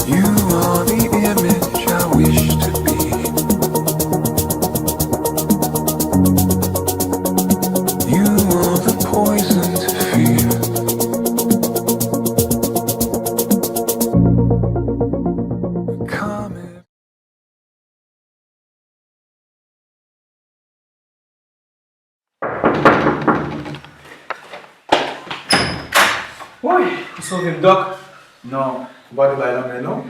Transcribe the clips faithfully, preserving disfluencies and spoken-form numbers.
You are the image I wish to be. You are the poison to fear. Come Woy, ou sove m, Dòk. Non, ou pa dwe bay lanmen non.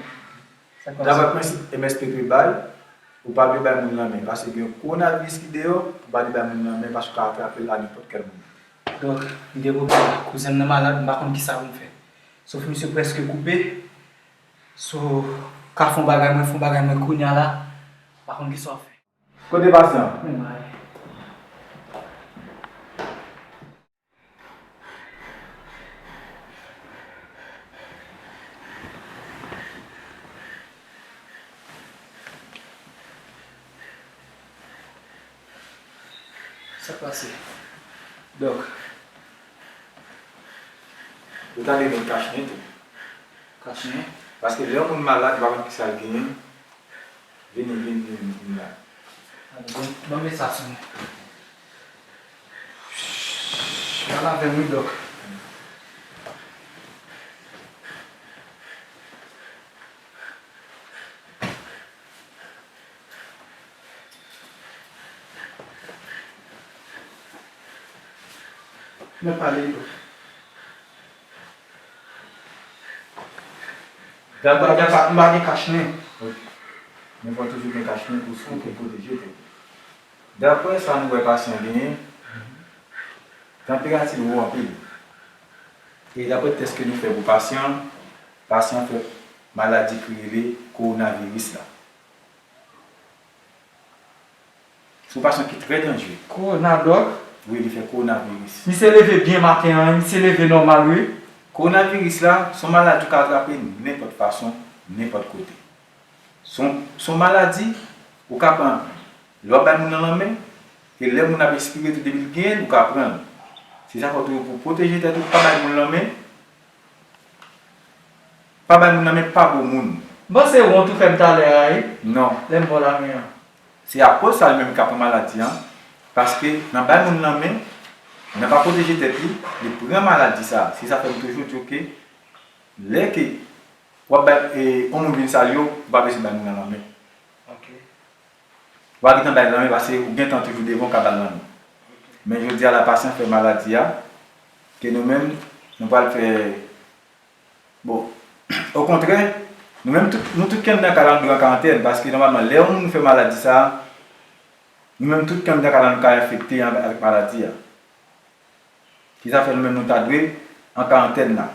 Daprè prensip M S P P bay, ou pa dwe bay moun lanmen. Paske gen yon kowonaviris ki deyò, ou pa dwe bay moun lanmen paske ou ka atrape l a nenpòt kèl moman. Dòk, m gen pwoblèm la. Kouzen m nan malad, m pa konn kisa pou m fè. Souf misye prèske koupe. Si w ka fè yon bagay, mwen fè yon bagay, mwen kounye a la, m pa konn kisa w ap fè. Kote pasyan an? Sa k pase? Dòk. Ou ta dwe vin kach nen tou. Kach nen? Paske lè yon moun malad, ou pa konn kisa l genyen. Vini, vini, vini, vini la. Ban m, ban m mesaj sou mwen. Pale avè m wi, Dòk. Mwen pale wi, Dòk. Daprè M pa gen kach nen. Men fò toujou gen kach nen pou, pou pwoteje tèt ou. Daprè sa nou wè pasyan genyen, tanperati l wo anpil. E daprè tès ke nou fè pou pasyan an, pasyan an fè maladi ki rele kowonaviris la. Se yon pasyan ki trè danjere. Kowona, Dòk? Wi, li fè kowonaviris. Misye leve byen maten an, misye leve nòmal wi. Kowonaviris la, se yon maladi ou ka atrape nenpòt fason, nenpòt kote. Se yon, se yon maladi ou ka pran lè w ap bay moun nan lanmen, e lè moun nan ap espire tou depi l genyen l, ou ka pran l. Se sa fè w toujou pou pwoteje tèt ou, pa bay moun lanmen, pa bay moun lanmen, pa bo moun. M panse wont ou fè m talè a wi. Non. Lè m ba w lamen an. Se akoz sa li menm ka pran maladi an, paske nan bay moun lanmen, nan pa pwoteje tèt li, li pran maladi sa. Se sa fè m toujou di w ke lè ke w ap bay e, yon moun vin salye w, ou pa bezwen bay moun nan lanmen. Ok. Ou pa gentan bay lanmen paske ou gentan toujou devan w ka ba l lanmen. Men jodi a la pasyan fè maladi a, ke nou menm, nou pral fè Bon, okontrè, nou menm tout, nou tout ki anndan kay la nou dwe an karantèn, paske nòmalman lè yon moun fè maladi sa, nou menm tout ki anndan kay la nou ka enfekte avèk maladi a. Ki sa fè nou menm nou ta dwe an karantèn la.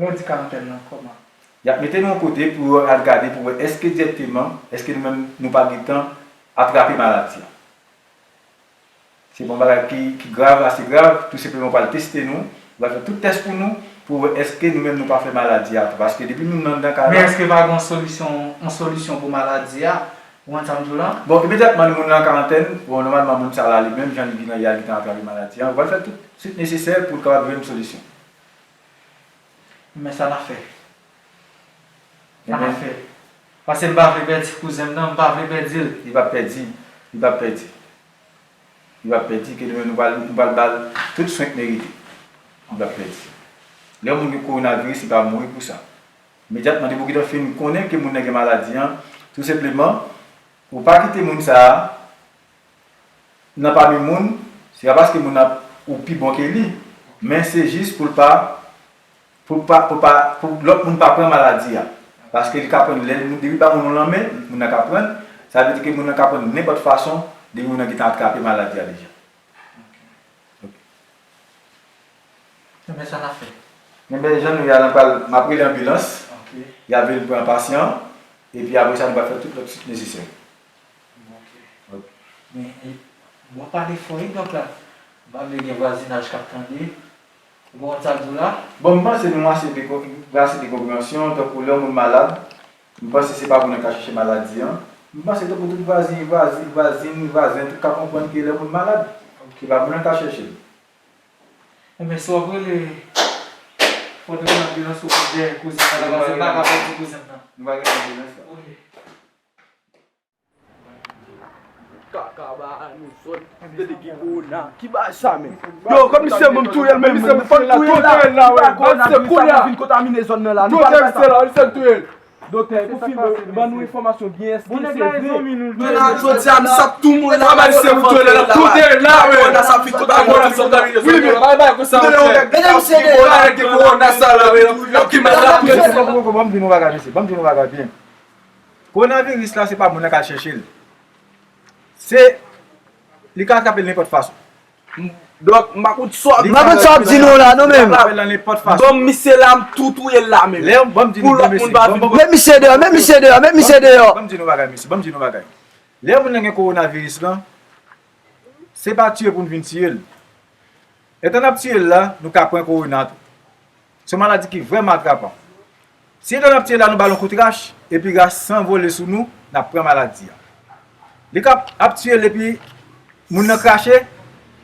Lè w di karantèn nan, kòman? Y ap mete nou yon kote pou yo al gade pou wè èske dirèkteman, èske nou menm nou pa gentan atrape maladi a. Se pa yon bagay ki, ki grav, ase grav, tou senpleman yo pral teste nou, yo pral fè tout tès pou nou, pou wè èske nou menm nou pa fè maladi a tou. Paske depi nou nan anndan kay la. Men èske pa gen yon solisyon, yon solisyon pou maladi a? Ou konprann sa m di w la? Bon, imedyatman moun nan an karantèn, bon, nòmalman moun sa la li menm, jan li vin an ye a, li gentan atrape maladi a, yo pral fè tout suit nesesè pou l kapab jwenn solisyon. Men sa n ap fè. Sa n ap fè. Paske m pa vle pèdi kouzen m nan, m pa vle pèdi l. Li p ap pèdi. Li p ap pèdi. Li p ap pèdi, ke nou menm nou pral, nou pral ba l tout swen k merite. Li p ap pèdi. Lè yon moun gen kowonaviris, li pa mouri pou sa. Imedyatman, depi w gentan fin konnen ke moun nan gen maladi an, tou senpleman, ou pa kite moun sa a nan pami moun, se pa paske moun nan ou pi bon ke li, men se jis pou l pa, pou l pa, pou pa, pou lòt moun pa pran maladi a. Paske li ka pran l, lè depi l ba moun yon lanmen, moun nan ka pran l, sa vle di ke moun nan ka pran l nenpòt fason, depi moun nan gentan atrape maladi a deja. Men sa n ap fè. Enben, jan nou ye a, n ap al, m ap rele anbilans, y a vin pran pasyan an, epi apre sa, nou pral fè tout lòt suit nesesè. Men, w ap pale fò wi, Dòk la. M pa vle gen vwazinaj k ap tande. Ou konprann sa m di w la? Bon, m panse nou ase de, gen ase de konpreyansyon, tankou lè yon moun malad, m panse se pa moun nan ka chèche maladi an. M panse tankou tout vwazi, vwazi, vwazin, vwazen, tout ka konprann ke lè yon moun malad, se pa moun nan ka chèche l. Enben, si w ap rele, Fò nou gen anbilans pou dèyè kouzen nan la, paske m pa ka pèdi kouzen m nan. Nou pa gen anbilans la. Ok. Kaka ba nou zòn. Tande gen kowona. Ki bagay sa menm? Yo, kòm misye moun touye l menm, misye moun touye l la, wi. Misye koulye a vin kontamine zòn nan la. Nou pa nan sa. Doktè, pou fin, ban nou enfòmasyon byen, èske se vre? Jodi a, misye ap tou mouri la, misye moun touye l la, wi. Kowona sa vin kontamine zòn nan la. Wi, men pa bay konsa, monchè. Gen kowona sa la, wi. Ban m di nou bagay, mesye. Ban m di nou bagay byen. Kowonaviris la, se pa moun nan k al chèche l. Se, li ka atrape l nenpòt fason. Dòk, m pa konn sa w ap di. M pa konn sa w ap di nou la, non, menm. Li ka atrape l nan nenpòt fason. Bon, misye la, m tou touye l la, menm. Lè, ban m di nou byen, mesye. Met misye deyò, met misye deyò, met misye deyò. Ban m di nou bagay, mesye, ban m di nou bagay. Lè moun nan gen kowonaviris lan, se pa tiye pou n vin tiye l. Etan n ap tiye l la, nou ka pran kowona tou. Se yon maladi ki vrèman atrapan. Si etan n ap tiye l la, nou ba l yon kout rach, epi rach san vole sou nou, n ap pran maladi a. Li ka ap tiye l epi moun nan krache,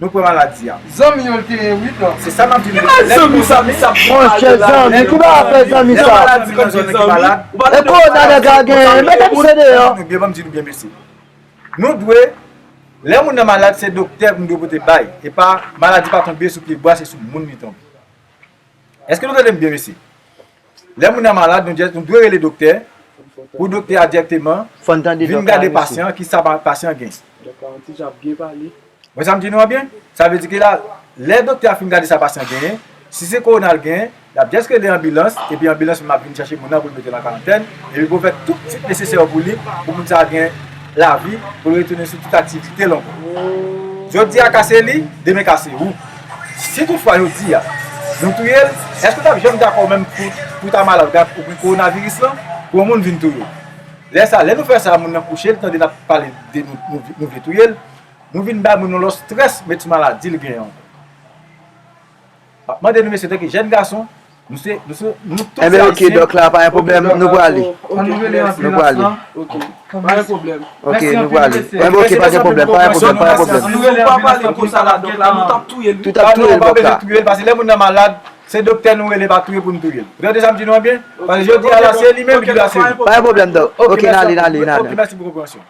nou pran maladi a. Zanmi yo l te ye, wi, dòk. Se sa m ap di nou. Ki zanmi sa, misye ap pale la? Monchè, zanmi, ki bagay fè zanmi sa? Lè maladi konn vin zanmi. E kowona nèg la genyen, mete misye deyò. Nou byen, ban m di nou byen, mesye. Nou dwe, lè moun nan malad, se doktè nou dwe pote bay. E pa, maladi pa tonbe sou pye bwa, se sou moun li tonbe. Èske nou tande m byen, mesye? Lè moun nan malad, nou dwe, nou dwe rele doktè, pou doktè a dirèkteman vin gade pasyan, ki sa pa- pasyan gen. Doktè a ti jan ap byen pale. Wè sa m di nou an byen? Sa vle di ke la, lè doktè a fin gade sa pasyan genyen, si se kowona l genyen, l ap just rele anbilans, epi anbilans menm ap vin chèche moun nan pou l mete l an karantèn, epi pou fè tout ti nesesè pou li, pou moun sa a gen lavi, pou l retounen sou tout aktivite l ankò. Jodi a ka se li, demen ka se ou. Si toutfwa jodi a, nou touye l, èske w t ap janm dakò menm pou, pou w ta malad, w gen kowonaviris lan, pou yon moun vin touye w? Lè sa, lè nou fè sa, moun nan kouche, l tande n ap pale de nou, nou, nou vle touye l, nou vin bay moun yon lòt strès, met sou maladi l genyen ankò. M ap mande nou, mesye, tanke jèn gason, nou se, nou se, nou tout se Ayisyen. Enben, ok, dòk la, pa gen pwoblèm, nou prale. Ann nou rele anbilans lan. Ok, pa gen pwoblèm. Ok, nou prale. Enben, ok, pa gen pwoblèm, pa gen pwoblèm, pa gen pwoblèm. Si nou pa pale konsa la, dòk la, nou t ap touye l, wi. Tout ap touye l, dòk la. Nou pa bezwen touye l, paske lè moun nan malad, se doktè nou rele, pa touye pou nou touye l. Ou tande sa m di nou an byen? Paske jodi a la, se li menm ki la, se li. Pa gen pwoblèm, dòk. Ok, n ale, n ale, n ale. Ok, mèsi pou konpreyansyon.